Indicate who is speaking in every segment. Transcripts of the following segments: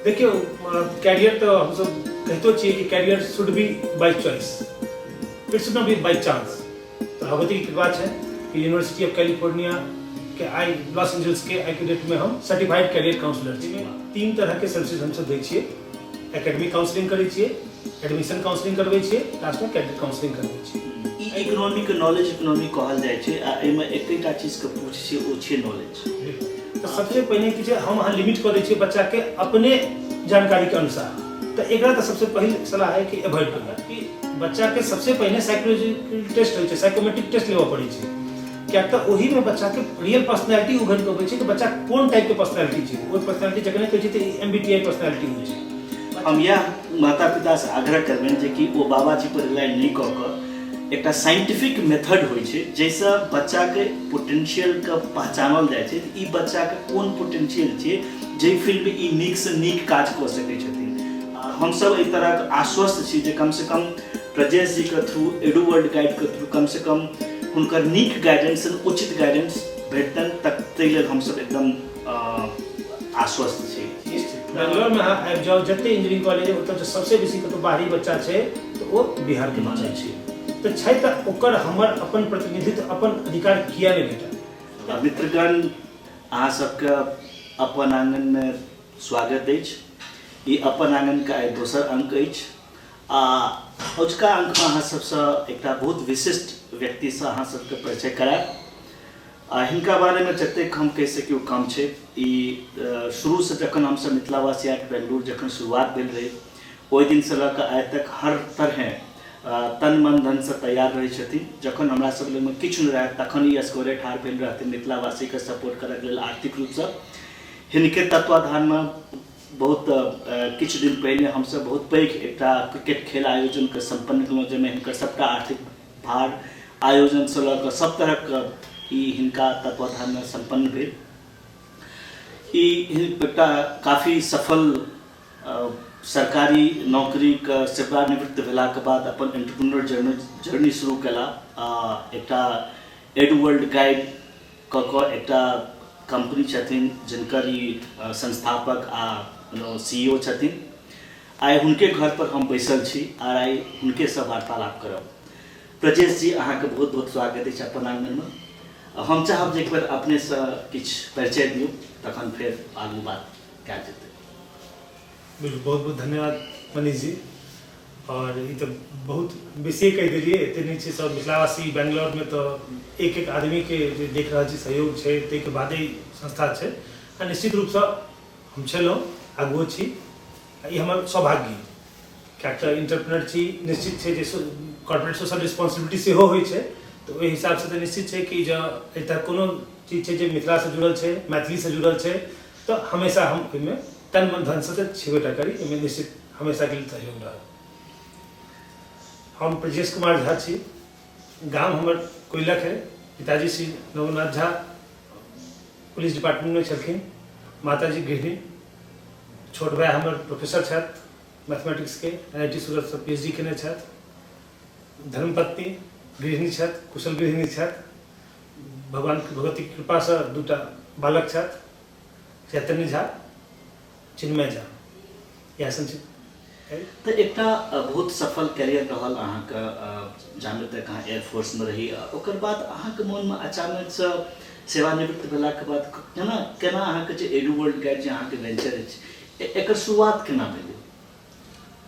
Speaker 1: देखियौ, कैरियर तऽ हमसब कहितो छियै कि career should be by choice, it should not be by chance. तऽ भगवतीके कृपा छै कि यूनिवर्सिटी ऑफ कैलिफोर्निया के आई लॉस एंजल्स के आई के डेट में हम सर्टिफाइड कैरियर काउंसलर छी। 3 तरहके सर्विसेज हमसब दै छियै। एकेडमिक काउंसलिंग करै छियै, एडमिशन काउंसलिंग करबै छियै, लास्टमे कैरियर काउंसलिंग करबै छियै।
Speaker 2: ई इकोनॉमीके नॉलेज इकोनॉमी कहल जाइ छै आ एहिमे एकेटा चीजके पूछ छै, ओ छै नॉलेज।
Speaker 1: तऽ सबसे पहिने की छै, हम अहाँ लिमिट कऽ दै छियै बच्चाके अपने जानकारीके अनुसार। तऽ एकरा तऽ सबसे पहिल सलाह है कि एवॉइड करना, कि बच्चाके सबसे पहिने साइकोलॉजिकल टेस्ट होइ छै, साइकोमेट्रिक टेस्ट लेबऽ पड़ै छै, किएक तऽ ओहिमे बच्चाके रियल पर्सनैलिटी उभरि कऽ अबै छै कि बच्चा कोन टाइपके पर्सनैलिटी छै। ओहि पर्सनैलिटी जखने कहै छै तऽ M B T I personality होइ छै।
Speaker 2: हम इएह माता पितासँ आग्रह करबनि जे कि ओ बाबाजी पर रिलाय नहि कऽ कऽ एकटा साइंटिफिक मेथड होइ छै जाहिसँ बच्चाके पोटेंशियलके पहचानल जाइ छै, ई बच्चाके कोन पोटेंशियल छै जाहि फील्डमे ई नीकसँ नीक काज कऽ सकै छथिन। हमसब एहि तरहक आश्वस्त छी जे कमसँ कम प्रजेश जीके थ्रू, एडू वर्ल्ड गाइडके थ्रू कमसँ कम हुनकर नीक गाइडेंस, उचित गाइडेंस भेटतनि, तक ताहि लेल हमसब एकदम आश्वस्त छी।
Speaker 1: बेंगलोरमे अहाँ आबि जाउ, जते इंजीनियरिंग कॉलेज है ओतऽ सबसे बेसी कतौ बाहरी बच्चा छै तऽ ओ बिहारके बच्चा छै। तऽ छै तऽ ओकर हमर अपन प्रतिनिधित्व, अपन अधिकार किया नहि भेटत?
Speaker 2: मित्रगण, अहाँ सबके अपन आंगनमे स्वागत अछि। ई अपन आंगनके आइ दोसर अंक अछि आ अजुका अंकमे अहाँ सबसँ एकटा बहुत विशिष्ट व्यक्तिसँ अहाँ सबके परिचय करायब। आ हिनका बारेमे जतेक हम कहि सकी ओ कम छै। ई शुरूसँ जखन हमसब मिथिलावासी आर्ट बेंगलुरु जखन शुरुआत भेल रहै ओहि दिनसँ लऽ कऽ आइ तक हर तरहेँ तन मन धनसँ तैयार रहै छथिन। जखन हमरा सब लगमे किछु नहि रहै तखन ई असगरे ठाढ़ भेल रहथिन मिथिलावासीके सपोर्ट करैके लेल आर्थिक रूपसँ। हिनके तत्वाधानमे बहुत किछु दिन पहिने हमसब बहुत पैघ एकटा क्रिकेट खेल आयोजनके सम्पन्न केलहुँ जाहिमे हिनकर सबटा आर्थिक भार आयोजनसँ लऽ कऽ सब तरहके ई हिनका तत्वाधानमे सम्पन्न भेल। ई एकटा काफी सफल सरकारी नौकरीके सेवानिवृत्त भेलाके बाद अपन एंटरप्रेन्योर जर्नी शुरू केला आ एकटा एड वर्ल्ड गाइड कऽ कऽ एकटा कंपनी छथिन जिनकर ई संस्थापक आ सी ई ओ छथिन। आइ हुनके घर पर हम बैसल छी आर I हुनकेसँ वार्तालाप करब। प्रजेश जी, अहाँके बहुत बहुत स्वागत अछि अपन आङ्गनमे। हम चाहब जे एक बेर अपनेसँ किछु परिचय दियौ, तखन फेर आगू बात कयल जेतै।
Speaker 1: बिल्कुल, बहुत बहुत धन्यवाद मनीष जी। और ई तऽ बहुत बेसिए कहि देलियै, एते नहि छै। सब मिथिलावासी बेंगलोरमे तऽ एक एक आदमीके जे देख रहल छी सहयोग छै, ताहिके बादे ई संस्था छै। आ निश्चित रूपसँ हम छलहुँ, आगुओ छी। ई हमर सौभाग्य, किएक तऽ इंटरप्रेनर छी, निश्चित छै जे कॉर्पोरेट सोशल रिस्पॉन्सिबिलिटी सेहो होइ छै, तऽ ओहि हिसाबसँ तऽ निश्चित छै कि जँ एहि तरह कोनो चीज छै जे मिथिलासँ जुड़ल छै, मैथिलीसँ जुड़ल छै, तऽ हमेशा हम ओहिमे तन मन धनसँ तऽ छेबे टा करी, ओहिमे निश्चित हमेशाके लेल सहयोग रहत। हम प्रजेश कुमार झा छी, गाम हमर कोइलख है। पिताजी श्री नवनाथ झा पुलिस डिपार्टमेंटमे छलखिन, माताजी गृहिणी, छोट भाय हमर प्रोफेसर छथि मैथमेटिक्सके, एन I T सूरतसँ P H D केने छथि, धर्मपत्नी गृहिणी छथि, कुशल गृहिणी छथि। भगवान भगवतीके कृपासँ दूटा बालक छथि, चैतन्य झा, चिन्मय झा। इएह संक्षिप्त।
Speaker 2: तऽ एकटा बहुत सफल कैरियर रहल अहाँके, जामे तक अहाँ एयरफोर्समे रही, ओकर बाद अहाँके मोनमे अचानकसँ सेवानिवृत्त भेलाके बाद केना केना अहाँके जे एडू वर्ल्ड गाइड जे अहाँके वेंचर अछि, एकर शुरुआत केना भेलै?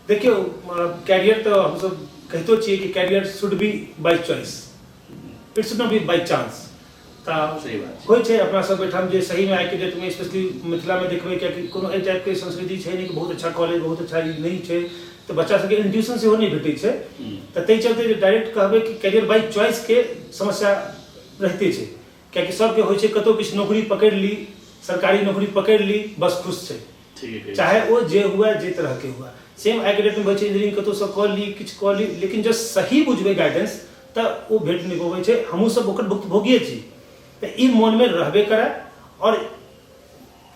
Speaker 1: देखियौ, कैरियर तऽ हमसब कहितो छियै कि career should be by choice, it should not be by chance. तऽ
Speaker 2: सही बात
Speaker 1: होइ छै अपना सब ओहिठाम जे सहीमे आइके डेटमे स्पेशली मिथिलामे देखबै, कियाकि कोनो एहि टाइपके संस्कृति छै नहि कि बहुत अच्छा कॉलेज, बहुत अच्छा ई नहि छै, तऽ बच्चा सबके इंट्यूशन सेहो नहि भेटै छै। तऽ ताहि चलते जे डायरेक्ट कहबै कि कैरियर बाय चॉइसके समस्या रहिते छै, कियाकि सबके होइ छै कतहु किछु नौकरी पकड़ि ली, सरकारी नौकरी पकड़ि ली, बस खुश छै, चाहे ओ जे हुए, जे तरहके हुए। सेम आइके डेटमे होइ छै, इंजीनियरिंग कतहुसँ कऽ ली, किछु कऽ ली, लेकिन जँ सही बुझबै गाइडेंस तऽ ओ भेट नहि पबै छै। हमहूँ सब ओकर भुक्तभोगिए छी। तऽ ई मोनमे रहबे करए। आओर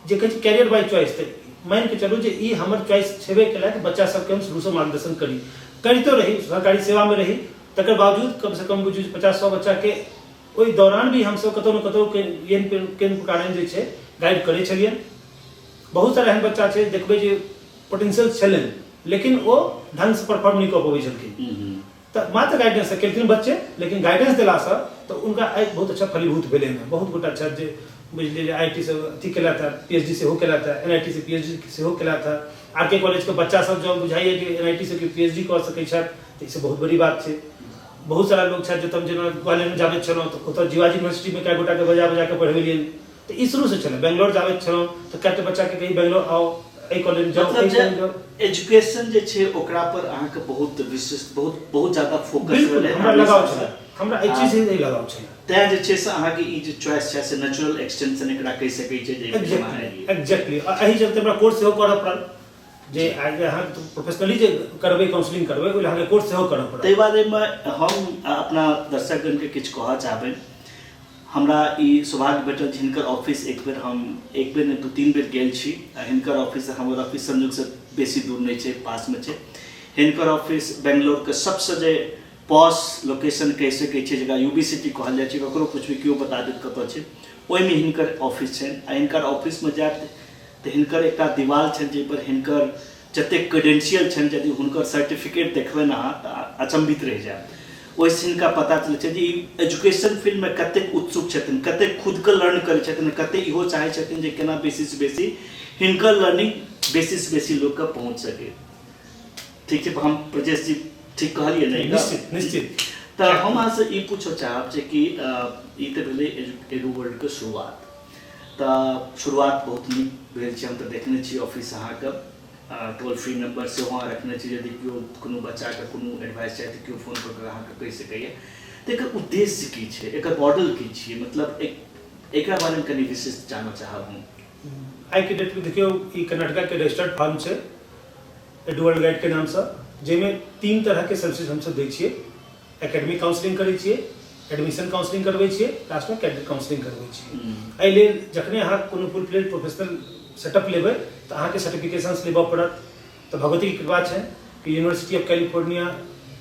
Speaker 1: जे कहै छै कैरियर बाय चॉइस, तऽ मानिके चलू जे ई हमर चॉइस छेबे केलए कि बच्चा सबके हम शुरूसँ मार्गदर्शन करी। करितो रही, सरकारी सेवामे रही, तकर बावजूद कमसँ कम बुझू 50-100 बच्चाके ओहि दौरान भी हमसब कतहु ने कतहु केहन केहन प्रकारेण जे छै गाइड करै छलियनि। बहुत सारा एहन बच्चा छै देखबै जे पोटेंशियल छलनि, लेकिन ओ ढङ्गसँ परफॉर्म नहि कऽ पबै छलखिन। तऽ मात्र गाइडेंससँ केलखिन बच्चे, लेकिन गाइडेंस देलासँ तऽ हुनका आइ बहुत अच्छा फलीभूत भेलै हँ। बहुत गोटा छथि जे बुझलियै जे I T सँ अथी केलथि हँ, पी एच डी सेहो केलथि हँ, एन I T सँ पी एच डी सेहो केलथि हँ। आर के कॉलेजके बच्चा सब जँ बुझाइए कि एन I T सँ पी एच डी कऽ सकै छथि तऽ ई सब बहुत बड़ी बात छै। बहुत सारा लोक छथि जतऽ हम जेना ग्वालियरमे जाबैत छलहुँ तऽ ओतऽ जीवाजी यूनिवर्सिटीमे कए गोटाके बजा बजाके पढ़बेलियनि। तऽ ई शुरूसँ छलै। बेंगलोर जाबैत छलहुँ तऽ कएटा बच्चाके कही बेंगलोर आउ, एहि कॉलेजमे जाउ,
Speaker 2: मतलब
Speaker 1: एहि
Speaker 2: जे
Speaker 1: कॉलेज जाउ।
Speaker 2: एजुकेशन जे छै ओकरा पर अहाँके बहुत विशिष्ट, बहुत बहुत ज्यादा फोकस
Speaker 1: बिल्कुल
Speaker 2: रहलै
Speaker 1: हमरा लगाव
Speaker 2: हमेशा
Speaker 1: छलै,
Speaker 2: से।
Speaker 1: हमरा एहि
Speaker 2: आ
Speaker 1: चीजसँ ही लगाव छलै।
Speaker 2: तैं जे छै से अहाँके ई जे चॉइस छै से नेचुरल एक्सटेंशन एकरा कहि सकै छै जे एहिमे अहाँ
Speaker 1: एग्जैक्टली
Speaker 2: एलियै।
Speaker 1: एग्जैक्टली। आ एहि चलते हमरा कोर्स सेहो करऽ पड़ल जे आइ अहाँ प्रोफेशनली जे करबै, काउंसलिंग करबै, ओहि लए अहाँके कोर्स सेहो करऽ पड़त।
Speaker 2: ताहि बारेमे हम अपना दर्शकगणके किछु कहऽ चाहबनि। हमरा ई सौभाग्य भेटल जे हिनकर ऑफिस एक बेर हम एक बेर नहि 2-3 बेर गेल छी। आ हिनकर ऑफिस हमर ऑफिस संयोगसँ बेसी दूर नहि छै, पासमे छै। हिनकर ऑफिस बेंगलोरके सबसँ जे पॉश लोकेशन कहि सकै छियै, जकरा you B city कहल जाइ छै, ककरो पुछबै केओ बता देत कतऽ छै, ओहिमे हिनकर ऑफिस छनि। आ हिनकर ऑफिसमे जायब तऽ हिनकर एकटा दीवाल छनि जाहिपर हिनकर जतेक क्रेडेंशियल छनि, यदि हुनकर सर्टिफिकेट देखबनि अहाँ तऽ अचंभित रहि जायब। ओहिसँ हिनका पता चलै छै जे ई एजुकेशन फील्डमे कतेक उत्सुक छथिन, कतेक खुदके लर्न करै छथिन, कतेक इहो चाहै छथिन जे केना बेसीसँ बेसी हिनकर लर्निंग बेसीसँ बेसी लोकके पहुँच सकै। ठीक छै, हम ब्रजेश जी ठीक कहलियै ने?
Speaker 1: निश्चित निश्चित।
Speaker 2: तऽ हम अहाँसँ ई पूछऽ चाहब जे कि ई तऽ भेलै एडू वर्ल्डके शुरुआत, तऽ शुरुआत बहुत नीक भेल छै। हम तऽ देखने छी ऑफिस अहाँके, टोल फ्री नंबर सेहो अहाँ रखने छी, यदि केओ कोनो बच्चाके कोनो एडवाइस चाही तऽ केओ फोन कऽ कऽ अहाँके कहि सकैए। तऽ एकर उद्देश्य की छै, एकर मॉडल की छियै, मतलब एकरा बारेमे कनि विशेष जानऽ चाहब हम।
Speaker 1: आइके डेटमे देखियौ, ई कर्नाटकाके रजिस्टर्ड फर्म छै एडू वर्ल्ड गाइडके नामसँ, जाहिमे 3 तरहके सर्विसेज हमसभ दै छियै। एकेडमिक काउंसलिंग करै छियै, एडमिशन काउंसलिंग करबै छियै, लास्टमे कैरियर काउंसलिंग करबै छियै। एहि लेल जखने अहाँ कोनो फुल फ्लेज प्रोफेशनल सेटअप लेबै तऽ अहाँके सर्टिफिकेशंस लेबऽ पड़त। तऽ भगवतीके कृपा छै कि यूनिवर्सिटी ऑफ कैलिफोर्निया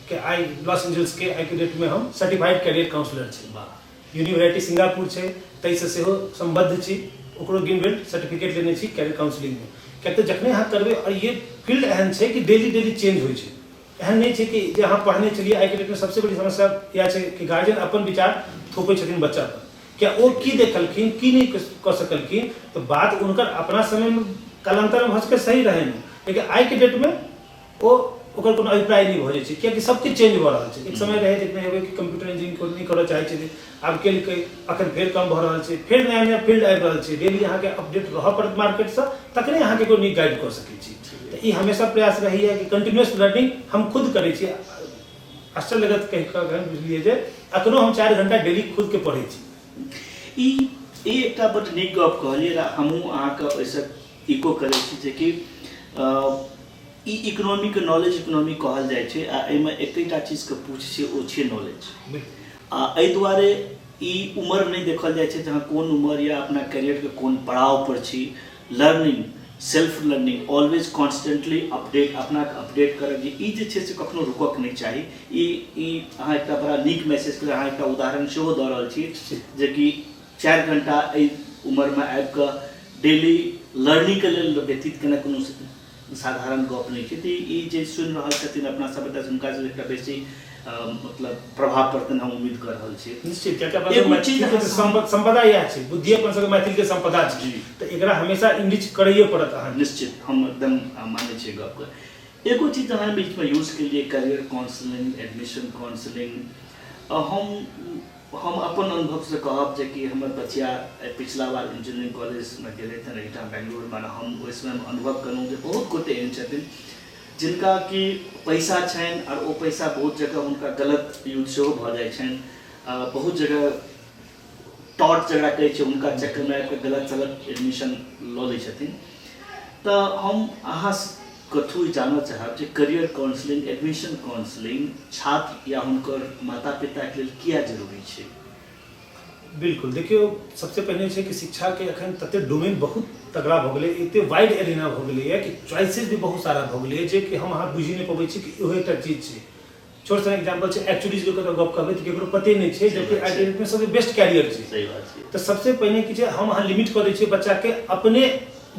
Speaker 1: के आई लॉस एंजल्स के आइके डेटमे हम सर्टिफाइड कैरियर काउंसलर छी। यूनिवर्सिटी सिंगापुर छै ताहिसँ सेहो सम्बद्ध छी, ओकरो ग्रीन बेल्ट सर्टिफिकेट लेने छी कैरियर काउंसलिंगमे। किएक तऽ जखने अहाँ करबै, आओर ये फील्ड एहन छै कि डेली डेली चेंज होइ छै, एहन नहि छै कि जे अहाँ पढ़ने छलियै। आइके डेटमे सबसँ बड़ी समस्या इएह छै कि गार्जियन अपन विचार थोपै छथिन बच्चापर, किया ओ की देखलखिन की नहि कऽ सकलखिन, तऽ बात हुनकर अपना समयमे कालान्तरमे भऽ सकै सही रहनि, लेकिन आइके डेटमे ओ ओकर कोनो अभिप्राय नहि भऽ जाइ छै, कियाकि सबकिछु चेंज भऽ रहल छै। एक समय रहै देखने हेबै कि कम्प्यूटर इंजीनियरिंग नहि करऽ चाहै छलै, आब केलकै, अखन फेर कम भऽ रहल छै, फेर नया नया फील्ड आबि रहल छै। डेली अहाँके अपडेट रहऽ पड़त मार्केटसँ, तखने अहाँके कोइ नीक गाइड कऽ सकै छी। तऽ ई हमेशा प्रयास रहैए कि कंटिन्यूअस लर्निंग हम खुद करै छी। आश्चर्य लगत कहि कऽ बुझलियै जे अखनो हम 4 घंटा डेली खुदके पढ़ै छी।
Speaker 2: ई ई एकटा बड्ड नीक गप कहलियै रऽ, हमहूँ अहाँके ओहिसँ इको करै छी जे कि ई इकोनॉमीके नॉलेज इकोनॉमी कहल जाइ छै, आ एहिमे एकेटा चीजके पूछ छै, ओ छै नॉलेज। आ एहि दुआरे ई उम्र नहि देखल जाइ छै जे अहाँ कोन उम्र या अपना कैरियरके कोन पड़ाव पर छी। Learning, self learning, always constantly update, अपनाके अपडेट करब, जे ई जे छै से कखनो रुकऽके नहि चाही। ई ई अहाँ एकटा बड़ा नीक मैसेज केलहुँ, अहाँ एकटा उदाहरण सेहो दऽ रहल छी जेकि 4 घंटा एहि उम्रमे आबिकऽ डेली लर्निंगके लेल व्यतीत केनाइ कोनो साधारण गप नहि छै। तऽ ई जे सुनि रहल छथिन अपना सब एतऽ, हुनका सब एकटा बेसी मतलब प्रभाव पड़तनि, हम उम्मीद कऽ रहल छी।
Speaker 1: निश्चित, कियाकि अपना सब मैथिलीके सम्पदा इएह छै, बुद्धि अपन सबके मैथिलीके सम्पदा छै, तऽ एकरा हमेशा इनरिच करैए पड़त अहाँ।
Speaker 2: निश्चित, हम एकदम मानै छियै गपके। एगो चीज अहाँ बीचमे यूज केलियै, करियर काउंसलिंग, एडमिशन काउंसलिंग। हम अपन अनुभवसँ कहब जे कि हमर बचिया पिछला बार इंजीनियरिंग कॉलेजमे गेलथि हँ एहिठाम बेंगलुरुमे, हम ओहि समयमे अनुभव केलहुँ जे बहुत गोटे एहन छथिन जिनका कि पैसा छनि आओर ओ पैसा बहुत जगह हुनका गलत यूज सेहो भऽ जाइ छनि, बहुत जगह टॉट जकरा कहै छै हुनका चक्करमे आबिकऽ गलत सलत एडमिशन लऽ लै छथिन। तऽ हम अहाँ कथू जानऽ चाहब जे करियर काउंसलिंग, एडमिशन काउंसलिंग छात्र या हुनकर माता पिताके लेल किया जरूरी छै?
Speaker 1: बिल्कुल, देखियौ सबसे पहिने छै कि शिक्षाके अखन तते डोमेन बहुत तगड़ा भऽ गेलै, एते वाइड एरिना भऽ गेलैए कि चॉइसेस भी बहुत सारा भऽ गेलैए जे कि हम अहाँ बुझि नहि पबै छी कि इहो एकटा चीज छै। छोट सन एग्जाम्पल छै एक्चुअली के कतौ गप कहबै तऽ केकरो पते नहि छै, जबकि आइ के डेट में सबसे बेस्ट कैरियर छै।
Speaker 2: सही बात छै।
Speaker 1: तऽ सबसे पहिने की छै, हम अहाँ लिमिट कऽ दै छियै बच्चाके अपने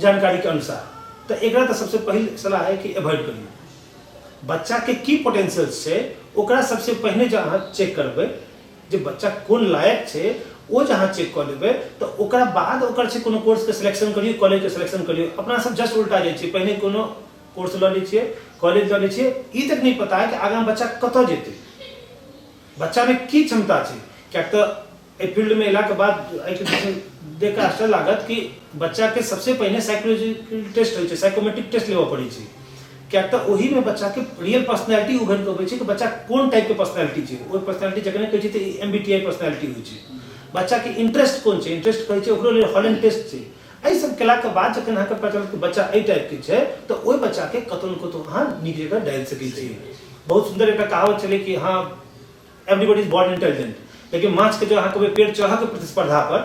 Speaker 1: जानकारीके अनुसार। तऽ एकरा तऽ सबसँ पहिल सलाह है कि एवॉइड करियौ। बच्चाके की पोटेंशियल छै ओकरा सबसँ पहिने जे अहाँ चेक करबै जे बच्चा कोन लायक छै, ओ जे अहाँ चेक कऽ लेबै तऽ ओकरा बाद ओकर छै कोनो कोर्सके सिलेक्शन करियौ, कॉलेजके सिलेक्शन करियौ। अपना सब जस्ट उल्टा जाइ छियै, पहिने कोनो कोर्स लऽ लै छियै, कॉलेज लऽ लै छियै, ई तक नहि पता है कि आगाँ बच्चा कतऽ जेतै, बच्चामे की क्षमता छै। किएक तऽ एहि फील्डमे अयलाके बाद एहिके देख कऽ आश्चर्य लागत कि बच्चाके सबसँ पहिने साइकोलॉजिकल टेस्ट होइ छै, साइकोमेट्रिक टेस्ट लेबऽ पड़ै छै। किएक तऽ ओहिमे बच्चाके रियल पर्सनैलिटी उभरि कऽ अबै छै कि बच्चा कोन टाइपके पर्सनैलिटी छै। ओहि पर्सनैलिटी जखने कहै छै तऽ MBTI personality होइ छै। बच्चाके इंट्रेस्ट कोन छै, इंट्रेस्ट कहै छै ओकरो लेल हॉलैंड टेस्ट छै। एहि सब केलाके बाद जखन अहाँके पता चलत कि बच्चा एहि टाइपके छै तऽ ओहि बच्चाके कतहु ने कतहु अहाँ नीक जगह डालि सकै छी। बहुत सुन्दर एकटा कहावत छलै कि हँ एवरीबडी is born intelligent, लेकिन माछके जँ अहाँ कहबै पेड़ चढ़ऽके प्रतिस्पर्धा पर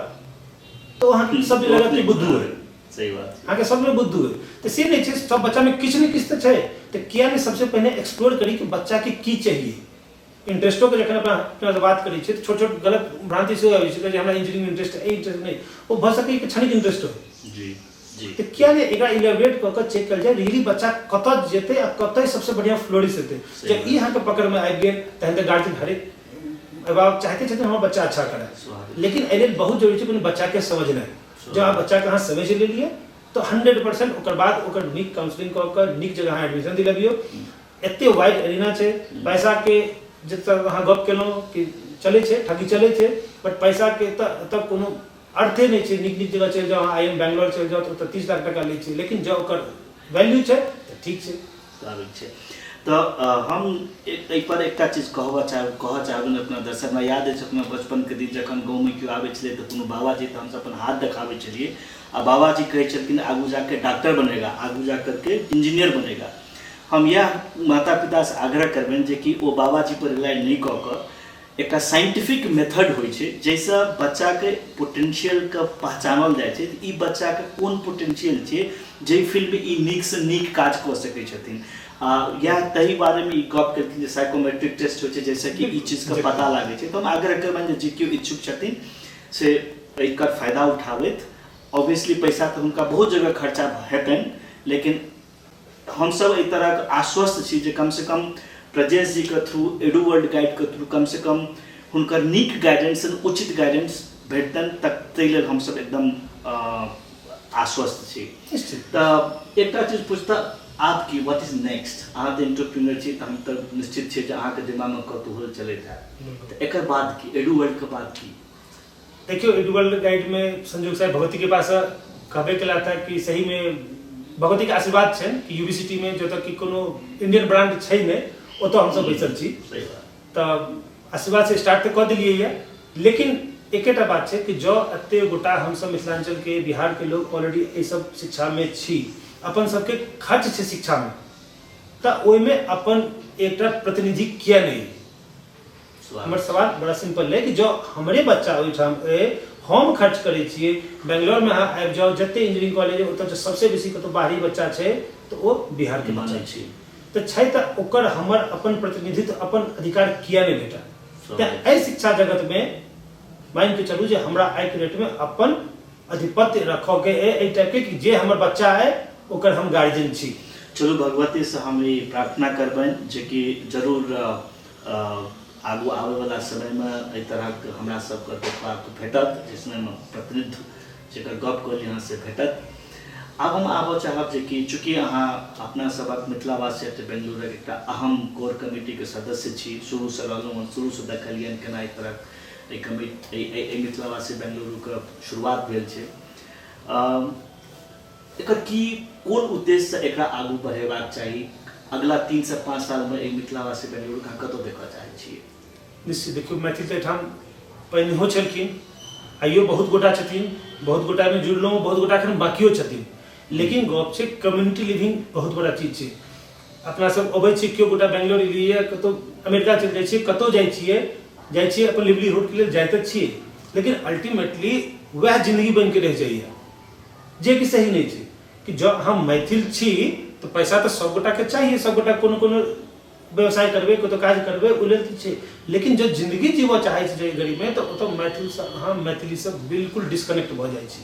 Speaker 1: तऽ अहाँके सब लगत कि बुद्धू है।
Speaker 2: सही बात,
Speaker 1: अहाँके सब में बुद्धू है। तऽ से नहि छै, सब बच्चामे किछु ने किछु तऽ छै। तऽ किया नहि सबसे पहिने एक्सप्लोर करी कि बच्चाके की चाहिए। इंट्रेस्टोके जखन अपना अपना बात करै छियै तऽ छोट छोट गलत भ्रांति सेहो आबै छै जे हमरा इंजीनियरिंग इंट्रेस्ट है, इंट्रेस्ट नहि, ओ भऽ सकैए कि क्षणिक इंट्रेस्ट हो।
Speaker 2: जी जी।
Speaker 1: तऽ किया नहि एकरा इलेबरेट कऽ कऽ चेक कयल जाय रियली बच्चा कतऽ जेतै आ कतऽ सबसे बढ़िआँ फ्लोरिश हेतै। जब ई अहाँके पकड़मे आबि गेल तहन तऽ गार्जियन हरेक अभिभावक चाहते छथिन हमर बच्चा अच्छा करए, लेकिन एहि लेल बहुत जरूरी छै कोनो बच्चाके समझनाइ। जब अहाँ बच्चाके अहाँ समझि लेलियै तऽ 100% ओकर बाद ओकर नीक काउंसलिंग कऽ कऽ नीक जगह अहाँ एडमिशन दिलबियौ। एते वाइड एरिना छै, पैसाके जतऽ अहाँ गप केलहुँ कि चलै छै, ठगी चलै छै, बट पैसाके तऽ एतऽ कोनो अर्थे नहि छै। नीक नीक जगह चलि जाउ अहाँ, IIM Bangalore चलि जाउ तऽ ओतऽ 30 लाख टाका लै छै, लेकिन जँ ओकर वैल्यू छै तऽ ठीक छै।
Speaker 2: स्वाभाविक छै। तऽ हम एहिपर एकटा चीज कहबऽ चाहब, कहऽ चाहबनि अपना दर्शक। हमरा याद अछि अपना बचपनके दिन जखन गाँवमे केओ आबै छलै तऽ कोनो बाबाजी तऽ हमसभ अपन हाथ देखाबै छलियै आ बाबाजी कहै छलखिन आगू जाके डॉक्टर बनेगा, आगू जा करके इंजीनियर बनेगा। हम इएह माता पितासँ आग्रह करबनि जे कि ओ बाबाजीपर रिलाय नहि कऽ कऽ एकटा साइंटिफिक मेथड होइ छै जाहिसँ बच्चाके पोटेंशियलके पहचानल जाइ छै, ई बच्चाके कोन पोटेंशियल छै जाहि फील्डमे ई नीकसँ नीक काज कऽ सकै छथिन। आ इएह ताहि बारेमे ई गप केलखिन जे साइकोमेट्रिक टेस्ट होइ छै जाहिसँ कि ई चीजके पता लागै छै। तऽ हम आग्रह करबनि जे केओ इच्छुक छथिन से एकर फायदा उठाबथि। ऑब्वियसली पैसा तऽ हुनका बहुत जगह खर्चा हेतनि, लेकिन हमसब एहि तरहक आश्वस्त छी जे कमसँ कम प्रजेश जीके थ्रू, एडू वर्ल्ड गाइडके थ्रू कमसँ कम हुनकर नीक गाइडेंस, उचित गाइडेंस भेटतनि, ताहि लेल हमसब एकदम आश्वस्त छी। तऽ एकटा चीज पूछता आब की what is next? अहाँ तऽ एंटरप्रेन्योर छी तऽ हम तऽ निश्चित छी जे अहाँके दिमागमे कौतूहल चलैत हैत, तऽ एकर बाद की, एडू वर्ल्डके बाद की?
Speaker 1: देखियौ, एडू वर्ल्ड गाइडमे संजोग साहेब भगवती के पास कहबे केला था कि सहीमे भगवतीके आशीर्वाद छनि कि यूनिवर्सिटीमे जतऽ कि कोनो इंडियन ब्रांड छै नहि ओतऽ हमसब बैसल छी। तऽ आशीर्वादसँ स्टार्ट तऽ कऽ देलियै यऽ, लेकिन एकेटा बात छै कि जँ एते गोटा हमसब मिथिलाञ्चलके बिहारके लोक ऑलरेडी एहि सब शिक्षामे छी, अपन सबके खर्च छै शिक्षामे, तऽ ओहिमे अपन एकटा प्रतिनिधि किया नहि? हमर सवाल बड़ा सिंपल है कि जँ हमरे बच्चा ओहिठाम अइ, हम खर्च करै छियै, बेंगलोरमे अहाँ आबि जाउ, जते इंजीनियरिंग कॉलेज ओतऽ जे सबसे बेसी कतौ बाहरी बच्चा छै तऽ ओ बिहारके बच्चा छै, तऽ छै तऽ ओकर हमर अपन प्रतिनिधित्व, अपन अधिकार किया नहि भेटत? तऽ एहि शिक्षा जगतमे मानिके चलू जे हमरा आइके डेटमे अपन आधिपत्य रखऽके अइ एहि टाइपके कि जे हमर बच्चा अइ ओकर हम गार्जियन छी।
Speaker 2: चलू भगवतीसँ हम ई प्रार्थना करबनि जे कि जरूर आगू आबैवला समयमे एहि तरहक हमरा सबके देखबाक भेटत, जे समयमे प्रतिनिधित्व जकर गप कहलियै अहाँ से भेटत। आब हम आबऽ चाहब जे कि चूँकि अहाँ अपना सबक मिथिलावासी बेंगलुरुक एकटा अहम कोर कमिटीके सदस्य छी, शुरूसँ रहलहुँ हँ, शुरूसँ देखलियनि केना एहि तरहक एहि कमिटी एहि मिथिलावासी बेंगलुरुके शुरुआत भेल छै, एकर की कोन उद्देश्यसँ एकरा आगू बढ़ेबाक चाही? अगला 3 से 5 सालमे एहि मिथिलावासी बेंगलुरुके अहाँ कतऽ देखऽ चाहै छियै?
Speaker 1: निश्चित देखियौ, मैथिल तऽ एहिठाम पहिनहो छलखिन, आइयो बहुत गोटा छथिन, बहुत गोटामे जुड़लहुँ, बहुत गोटा एखन बाकियो छथिन, लेकिन गप छै कम्युनिटी लिविंग बहुत बड़ा चीज छै। अपना सब अबै छियै, केओ गोटा बेंगलोर एलियै, कतहु अमेरिका चलि जाइ छियै, कतहु जाइ छियै, जाइ छियै अपन लिवलीहुडके लेल जाइ तऽ छियै, लेकिन अल्टीमेटली वएह जिन्दगी बनिके रहि जाइए, जे कि सही नहि छै। कि जँ हम मैथिल छी तऽ पैसा तऽ सबगोटाके चाहिए, सबगोटा कोनो कोनो व्यवसाय करबै, कतहु काज करबै, ओहि लेल तऽ छै, लेकिन जँ जिन्दगी जीबऽ चाहै छै जे गरीबमे तऽ ओतऽ मैथिलसँ अहाँ मैथिलीसँ बिल्कुल डिस्कनेक्ट भऽ जाइ छी।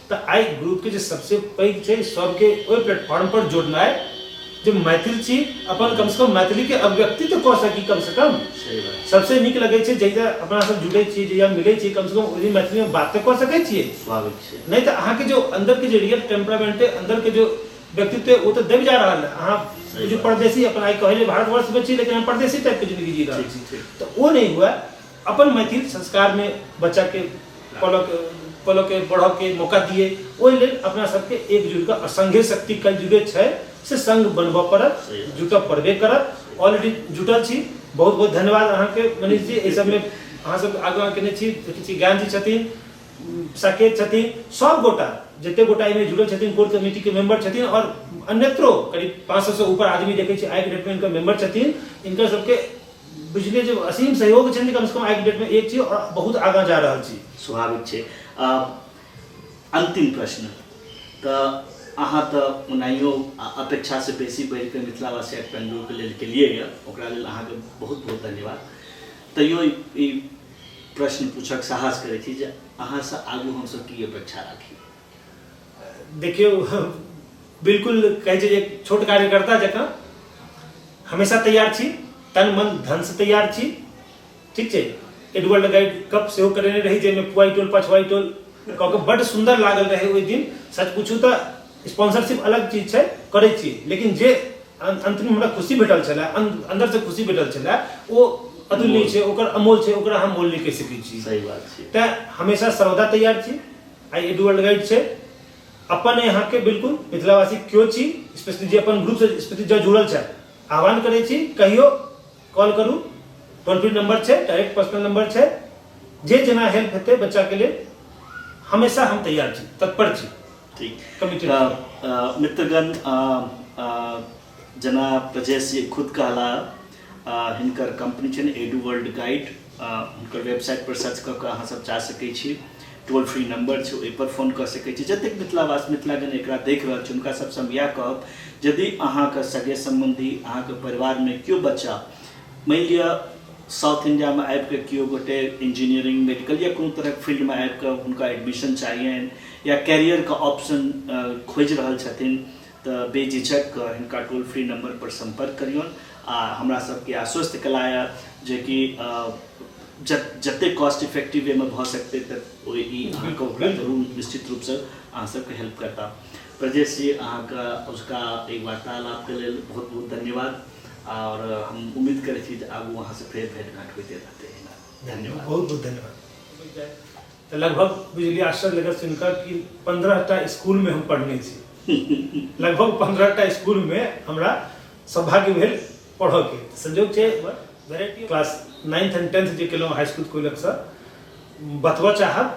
Speaker 1: तऽ आइ ग्रुपके जे सबसे पैघ छै सबके ओहि प्लेटफॉर्म पर जोड़नाइ जे मैथिल छी अपन कमसँ कम मैथिलीके अभिव्यक्ति तऽ कऽ सकी कमसँ कम।
Speaker 2: सही बात।
Speaker 1: सबसे नीक लगै छै जहिया अपना सब जुड़ै छियै, जहिया मिलै छियै, कमसँ कम ओहि दिन मैथिलीमे बात तऽ कऽ सकै छियै।
Speaker 2: स्वाभाविक छै।
Speaker 1: नहि तऽ अहाँके जो अन्दरके जे रियल टेम्परामेंट है, अंदरके जो व्यक्तित्व है, वो तऽ दबि जा रहल है। अहाँ
Speaker 2: सही
Speaker 1: जो
Speaker 2: बात।
Speaker 1: परदेसी अपन आइ कहै ले भारतवर्षमे छी लेकिन हम परदेसी टाइपके जिंदगी जी रहल
Speaker 2: ठीक,
Speaker 1: छी,
Speaker 2: ठीक।
Speaker 1: तऽ ओ नहि हुए। अपन मैथिल संस्कारमे बच्चाके पलके बढ़ऽके मौका दिए, ओहि लेल अपना सबके एकजुट कऽ संघे शक्ति कल जुगे छै से संघ बनबऽ पड़त,
Speaker 2: सही बात।
Speaker 1: जुटऽ पड़बे करत। ऑलरेडी जुटल छी। बहुत बहुत धन्यवाद अहाँके मनीष जी, एहि सबमे अहाँ सब आगाँ केने छी। देखै छी ज्ञान जी छथिन, साकेत छथिन, सब गोटा जते गोटा एहिमे जुड़ल छथिन कोर कमिटी के मेंबर छथिन और अन्यत्रो करीब 500 से ऊपर आदमी देखै छी आइके डेटमे इनकर मेंबर छथिन। इनकर सबके बुझलियै जे असीम सहयोग छनि, कमसँ कम आइके डेटमे एक छी और बहुत आगाँ जा रहल छी।
Speaker 2: स्वाभाविक छै। अंतिम प्रश्न, तऽ अहाँ तऽ ओनाहियो अपेक्षासँ बेसी बढ़िकऽ मिथिलावासी एट बेंगलुरुके लेल केलियै यऽ, ओकरा लेल अहाँके बहुत बहुत धन्यवाद। तैयो ई प्रश्न पूछक साहस करै छी जे अहाँसँ आगू हमसब की अपेक्षा राखी?
Speaker 1: देखियौ, बिल्कुल कहै छै जे छोट कार्यकर्ता जकाँ हमेशा तैयार छी, तन मन धन से तैयार छी। ठीक छै। एडवर्ड गाइड कप सेहो करेने रही जाहिमे पुआई टोल पछुआई टोल कऽ के बड्ड सुन्दर लागल रहै ओहि दिन। सच पूछू तऽ स्पॉन्सरशिप अलग चीज छै, करै छी, लेकिन जे अंतमे हमरा खुशी भेटल छलै, अंदर से खुशी भेटल छलै, ओ अतुलनीय छै, ओकर अमोल छै, ओकरा हम मोल नहि कहि सकै छी।
Speaker 2: सही बात छै।
Speaker 1: तैं हमेशा सर्वदा तैयार छी। आइ एडू वर्ल्ड गाइड छै अपन यहाँ के बिल्कुल मिथिलावासी क्यों छी, स्पेशली जे अपन ग्रुप से स्पेशली जो जुड़ल छै, आह्वान करै छी कहियो कॉल करू, टोल फ्री नंबर छै, डायरेक्ट पर्सनल नंबर छै, जे जेना हेल्प हेतै बच्चा के लेल हमेशा हम तैयार छी, तत्पर छी।
Speaker 2: ठीक।
Speaker 1: कमिटेड।
Speaker 2: तऽ मित्रगण, जेना प्रजेश जी खुद कहला, हिनकर कंपनी छनि एडू वर्ल्ड गाइड, हुनकर वेबसाइट पर सर्च कऽ कऽ अहाँ सब जा सकै छी, टोल फ्री नंबर छै ओहि पर फोन कऽ सकै छी। जतेक मिथिलावासी मिथिलागण एकरा देख रहल छी हुनका सबसँ हम इएह कहब, यदि अहाँके सगे सम्बन्धी अहाँके परिवारमे केओ बच्चा मानि लिअ साउथ इंडियामे आबिकऽ केओ गोटे इंजीनियरिंग मेडिकल या कोनो तरहक फील्डमे आबिकऽ हुनका एडमिशन चाहियनि या कैरियरके ऑप्शन खोजि रहल छथिन तऽ बेझिझक हिनका टोल फ्री नंबर पर सम्पर्क करियौन आ हमरा सबके आश्वस्त कलाया जेकि जते कॉस्ट इफेक्टिव वे में भऽ सकतै तऽ ओहि ई अहाँके ओकरा जरूर निश्चित रूपसँ अहाँ सबके हेल्प करता। प्रजेश जी, अहाँके उसका एक वार्तालापके लेल बहुत बहुत धन्यवाद और हम उम्मीद करै छी जे आगू अहाँसँ फेर भेट घाट होइते रहतै। धन्यवाद।
Speaker 1: बहुत बहुत धन्यवाद। तऽ लगभग बुझलियै आश्चर्य लगत सुनिकऽ कि 15टा स्कूलमे हम पढ़ने छी। लगभग 15टा स्कूलमे हमरा सौभाग्य भेल पढ़ऽके। संयोग छै variety class 9th and 10th जे केलहुँ हाई स्कूल कोइलखसँ, बतबऽ चाहब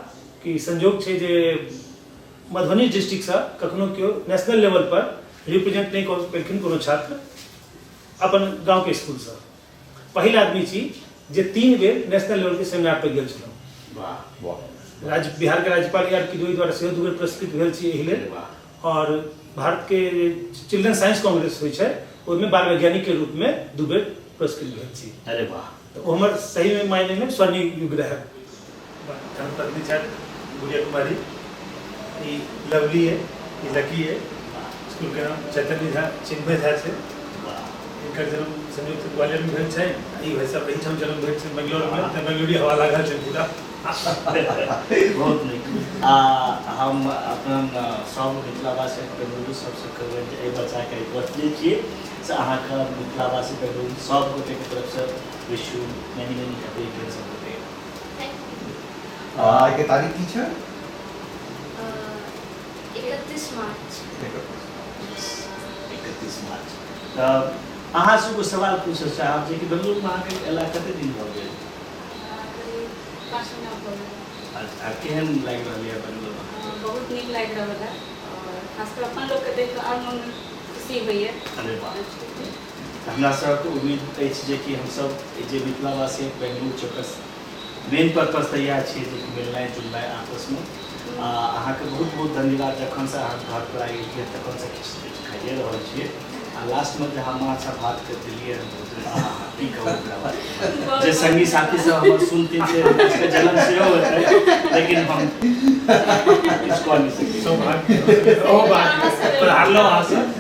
Speaker 1: कि संयोग छै जे मधुबनी डिस्ट्रिक्टसँ कखनो केओ नेशनल लेवल पर रिप्रेजेंट नहि कऽ पेलखिन कोनो छात्र अपन गाँवके स्कूलसँ। पहिल आदमी छी जे 3 बेर नेशनल लेवलके सेमिनार पर गेल छलहुँ।
Speaker 2: वाह।
Speaker 3: वाह।
Speaker 1: राज्य बिहारके राज्यपाल आर किदवई द्वारा सेहो 2 बेर पुरस्कृत भेल छी एहि लेल।
Speaker 2: वाह।
Speaker 1: और भारतके चिल्ड्रन साइंस कांग्रेस होइ छै ओहिमे बाल वैज्ञानिक के रूपमे 2 बेर पुरस्कृत भेल छी।
Speaker 2: अरे वाह।
Speaker 1: तऽ ओ हमर सही मायनेमे स्वर्णिम युग रहै। धर्मपत्नी छथि गुड़िया कुमारी, ई लवली है, ई लकी है, स्कूल के नाम चैतन्य झा चिन्मय झा छै। हिनकर जन्म संयुक्त ग्वालियर में भेल छै, ई भाई साहब एहिठाम जन्म भेल छै बेंगलोर में, तऽ बेंगलोरी हवा लागल छै पूरा।
Speaker 2: बहुत नीक। आ हम अपन सब मिथिलावासी बेंगलुरु सबसँ कहबै जे एहि बच्चाके बचले छियै से अहाँके मिथिलावासी बेंगलुरु सब गोटेके तरफसँ wish you many many happy returns of the day.
Speaker 3: आइके तारीख की छै?
Speaker 4: 31 मार्च।
Speaker 2: 31 मार्च। तऽ अहाँ से एगो सवाल पूछऽ चाहब जे कि बेंगलुरुमे अहाँके अयला कते दिन भऽ गेल?
Speaker 4: 5 महीना भऽ गेल।
Speaker 2: अच्छा, केहन लागि रहल यऽ बेंगलुरु?
Speaker 4: बहुत नीक लागि रहल है और खासकर अपन लोकके देख कऽ आओर मन खुशी होइए।
Speaker 2: अरे वाह। हमरा सबके उम्मीद अछि जे कि हमसब जे मिथिलावासी बेंगलुरु चौकस मेन पर्पस तऽ इएह छियै जे कि मिलनाइ जुलनाइ आपसमे। आ अहाँके बहुत बहुत धन्यवाद, जखनसँ अहाँ घर पर आबि गेलियै तखनसँ किछु किछु खाइए रहल छियै। आ लास्टमे जे हम माछ आ भात के देलियै हन, आहा, की कहू ओकरा बारे। जे संगी साथी सब हमर सुनथिन से उसके जलन सेहो होतै, लेकिन हम किछु कऽ नहि सकै छी।
Speaker 1: सौभाग्य ओ बात पर हारलहुँ अहाँसँ।